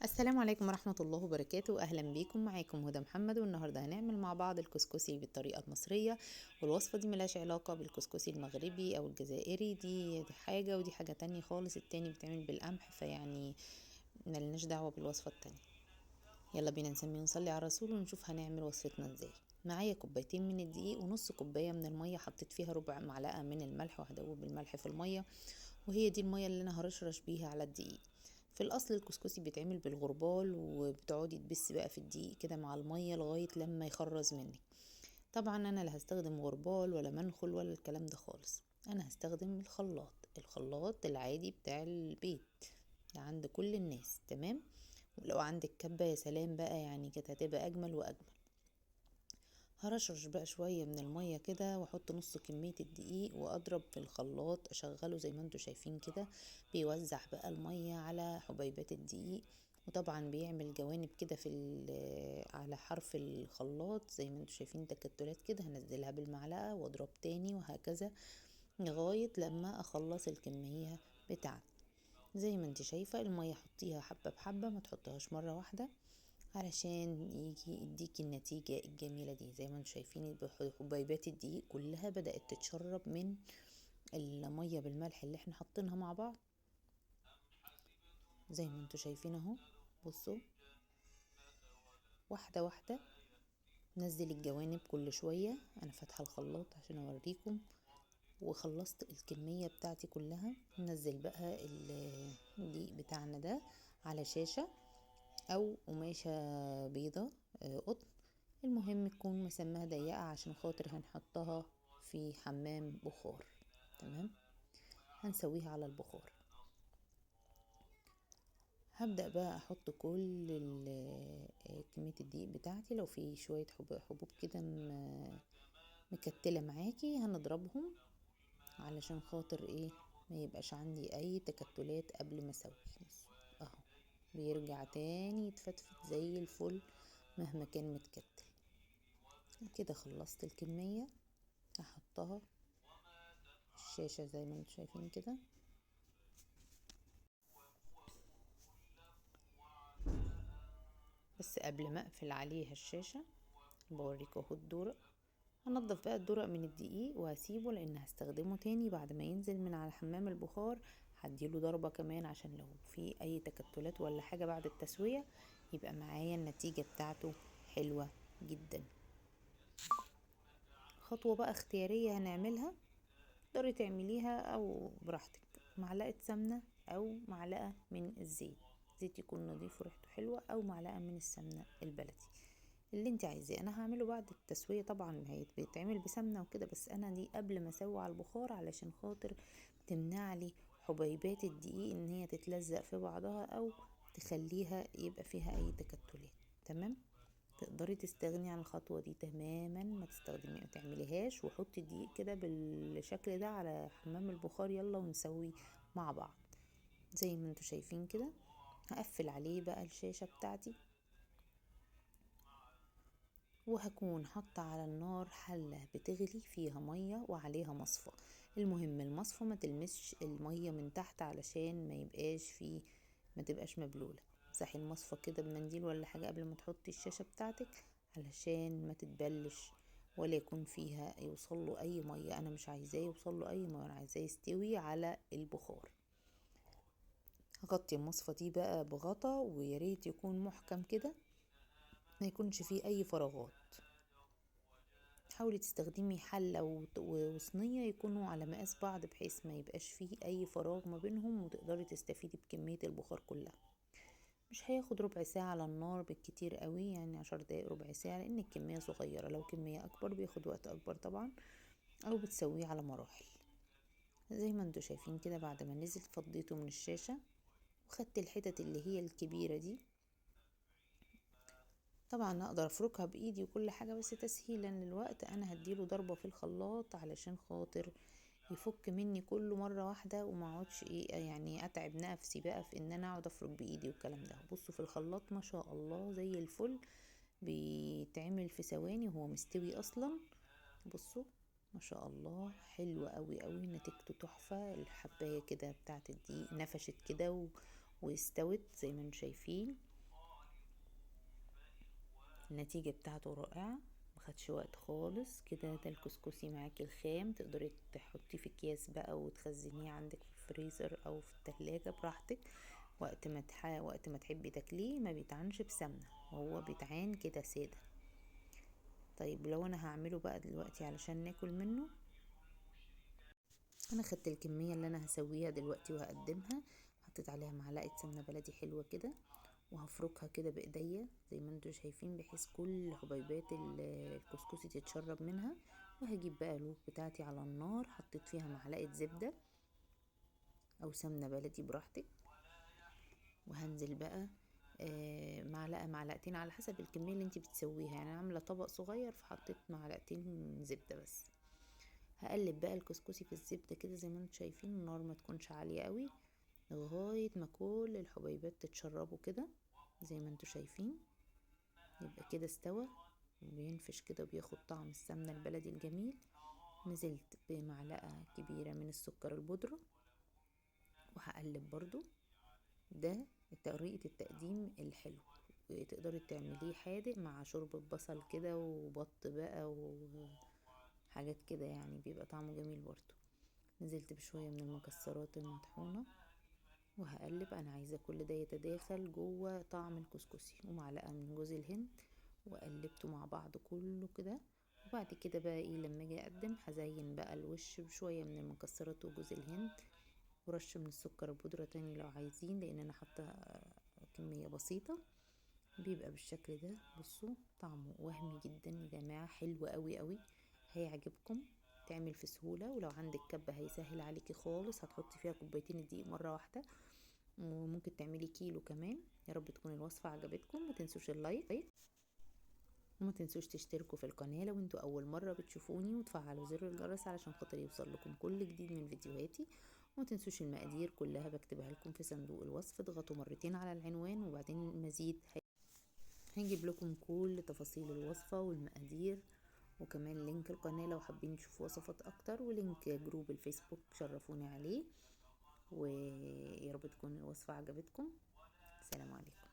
السلام عليكم ورحمة الله وبركاته. أهلا بيكم، معاكم هدى محمد، والنهاردة هنعمل مع بعض الكسكسي بالطريقة المصرية. والوصفة دي ملهاش علاقة بالكسكسي المغربي أو الجزائري، دي حاجة ودي حاجة تانية خالص. التاني بيتعمل بالقمح، فيعني ملناش دعوة بالوصفة التانية. يلا بينا نسمي ونصلي على الرسول ونشوف هنعمل وصفتنا ازاي. معايا كوبايتين من الدقيق ونص كوباية من المية، حطيت فيها ربع معلقة من الملح، وهدوب الملح في المية، وهي دي المية اللي انا هرشرش بيها على الدقيق. في الاصل الكسكسي بيتعمل بالغربال، وبتقعدي تبسي بقى في الدقيق كده مع المية لغاية لما يخرز منك. طبعا انا لا هستخدم غربال ولا منخل ولا الكلام ده خالص، انا هستخدم الخلاط العادي بتاع البيت عند كل الناس، تمام. ولو عندك كبة يا سلام بقى، كانت هتبقى اجمل واجمل. هرشرش بقى شوية من المية كده، واحط نص كمية الدقيق، واضرب في الخلاط، اشغله زي ما انتوا شايفين كده، بيوزع بقى المية على حبيبات الدقيق، وطبعا بيعمل جوانب كده على حرف الخلاط زي ما انتوا شايفين، تكتلات كده. هنزلها بالمعلقة واضرب تاني وهكذا لغاية لما اخلص الكمية بتاعتي. زي ما انت شايفة المية حطيها حبة بحبة، ما تحطهاش مرة واحدة علشان يجي يديكي النتيجة الجميلة دي. زي ما انتم شايفين حبيبات الدقيق كلها بدأت تتشرب من المية بالملح اللي احنا حاطينها مع بعض، زي ما انتم شايفين اهو. بصوا واحدة واحدة نزل الجوانب كل شوية. انا فاتحة الخلاط عشان اوريكم، وخلصت الكمية بتاعتي كلها. نزل بقى الدقيق بتاعنا ده على شاشة او قماشة بيضة، قطن، المهم تكون مسماها ضيقة عشان خاطر هنحطها في حمام بخار، تمام. هنسويها على البخار. هبدأ بقى احط كل كمية الدقيق بتاعتي. لو في شوية حبوب كده مكتلة معاكي هنضربهم علشان خاطر ما يبقاش عندي اي تكتلات قبل ما اسوي. اهو بيرجع تاني يتفتفت زي الفل مهما كان متكتل. كده خلصت الكمية، هحطها الشاشة زي ما انتم شايفين كده. بس قبل ما اقفل عليها الشاشة بوريكم اهو الدورق. هنضف بقى الدورق من الدقيق وهسيبه لان هستخدمه تاني بعد ما ينزل من على حمام البخار. هديله ضربة كمان عشان لو في اي تكتلات ولا حاجة بعد التسوية يبقى معايا النتيجة بتاعته حلوة جدا. خطوة بقى اختيارية هنعملها، تقدري تعمليها او براحتك، معلقة سمنة او معلقة من الزيت، زيت يكون نظيف وريحته حلوة، او معلقة من السمنة البلدي اللي انت عايزاه. انا هعمله بعد التسوية طبعا، هي بيتعمل بسمنة وكده، بس انا دي قبل ما اسوي على البخار علشان خاطر تمنع لي حبيبات الدقيق ان هي تتلزق في بعضها او تخليها يبقى فيها اي تكتلات، تمام. تقدري تستغني عن الخطوة دي تماما، ما تعمليهاش، وحطي الدقيق كده بالشكل ده على حمام البخار. يلا ونسوي مع بعض زي ما انتوا شايفين كده. هقفل عليه بقى الشاشة بتاعتي، وهكون حاطة على النار حلة بتغلي فيها مية وعليها مصفى. المهم المصفى ما تلمسش المية من تحت علشان ما يبقاش فيه، ما تبقاش مبلولة. امسحي المصفى كده بمنديل ولا حاجة قبل ما تحطي الشاشة بتاعتك علشان ما تتبلش ولا يكون فيها يوصل له اي مية. انا مش عايزاه يوصل له اي مية، انا عايزاه يستوي على البخار. هغطي المصفى دي بقى بغطا، ويا ريت يكون محكم كده ما يكونش فيه اي فراغات. حاولي تستخدمي حلة وصينية يكونوا على مقاس بعض بحيث ما يبقاش فيه اي فراغ ما بينهم، وتقدري تستفيدي بكمية البخار كلها. مش هياخد ربع ساعة على النار بالكتير قوي، يعني 10 دقايق ربع ساعة، لان الكمية صغيرة. لو كمية اكبر بياخد وقت اكبر طبعا، او بتسويه على مراحل. زي ما انتوا شايفين كده بعد ما نزل فضيته من الشاشة، وخدت الحتت اللي هي الكبيرة دي. طبعا اقدر افركها بايدي وكل حاجة، بس تسهيلا للوقت انا هديله ضربة في الخلاط علشان خاطر يفك مني كله مرة واحدة، وما اقعدش اتعب نفسي بقى في ان انا اقعد افرك بايدي والكلام ده. بصوا في الخلاط ما شاء الله زي الفل، بيتعمل في ثواني وهو مستوي اصلا. بصوا ما شاء الله حلو قوي قوي، نتيجته تحفة. الحباية كده بتاعت الدقيق نفشت كده واستوت زي ما انتم شايفين. النتيجة بتاعته رائعة، مخدش وقت خالص كده. ده الكسكسي معاكي الخام، تقدري تحطيه في اكياس بقى وتخزنيه عندك في الفريزر او في التلاجة براحتك، وقت ما تحبي تاكليه. ما بيتعنش بسمنة، وهو بيتعان كده سادة. طيب لو انا هعمله بقى دلوقتي علشان ناكل منه، انا خدت الكمية اللي انا هسويها دلوقتي وهقدمها، حطيت عليها معلقة سمنة بلدي حلوة كده، وهفركها كده بايديا زي ما انتوا شايفين، بحيث كل حبيبات الكسكسي تتشرب منها. وهجيب بقى الوك بتاعتي على النار، حطيت فيها معلقة زبدة او سمنة بلدي براحتك، وهنزل بقى معلقة معلقتين على حسب الكمية اللي انتي بتسويها. انا عاملة طبق صغير فحطيت معلقتين زبدة بس. هقلب بقى الكسكسي في الزبدة كده زي ما انتوا شايفين، النار ما تكونش عالية قوي، لغاية ما كل الحبيبات تتشربوا كده زي ما انتوا شايفين. يبقى كده استوى وبينفش كده وبياخد طعم السمنة البلدي الجميل. نزلت بمعلقة كبيرة من السكر البودرة وهقلب برضو. ده طريقة التقديم الحلو، تقدري تعمليه حادق مع شوربة بصل كده وبط بقى وحاجات كده، بيبقى طعمه جميل برضو. نزلت بشوية من المكسرات المطحونة وهقلب. انا عايزة كل ده يتداخل جوه طعم الكسكسي، ومعلقة من جوز الهند، وقلبته مع بعض كله كده. وبعد كده بقى لما اجي اقدم هزين بقى الوش بشوية من المكسرات وجوز الهند، ورش من السكر البودرة تاني لو عايزين، لان انا حاطة كمية بسيطة. بيبقى بالشكل ده. بصوا طعمه وهمي جدا يا جماعة، حلو قوي قوي، هيعجبكم، تعمل في سهولة. ولو عندك كبة هيسهل عليكي خالص، هتحطي فيها كوبايتين الدقيق مرة واحدة، وممكن تعملي كيلو كمان. يا رب تكون الوصفة عجبتكم، ما تنسوش اللايك، وما تنسوش تشتركوا في القناة لو انتوا أول مرة بتشوفوني، وتفعلوا زر الجرس علشان خاطر يوصل لكم كل جديد من فيديوهاتي. وما تنسوش المقادير كلها بكتبها لكم في صندوق الوصف، اضغطوا مرتين على العنوان وبعدين المزيد هنجيب لكم كل تفاصيل الوصفة والمقادير، وكمان link القناة لو حابين تشوفوا وصفات أكتر، و link group الفيسبوك شرفوني عليه. ويا رب تكون الوصفة عجبتكم. سلام عليكم.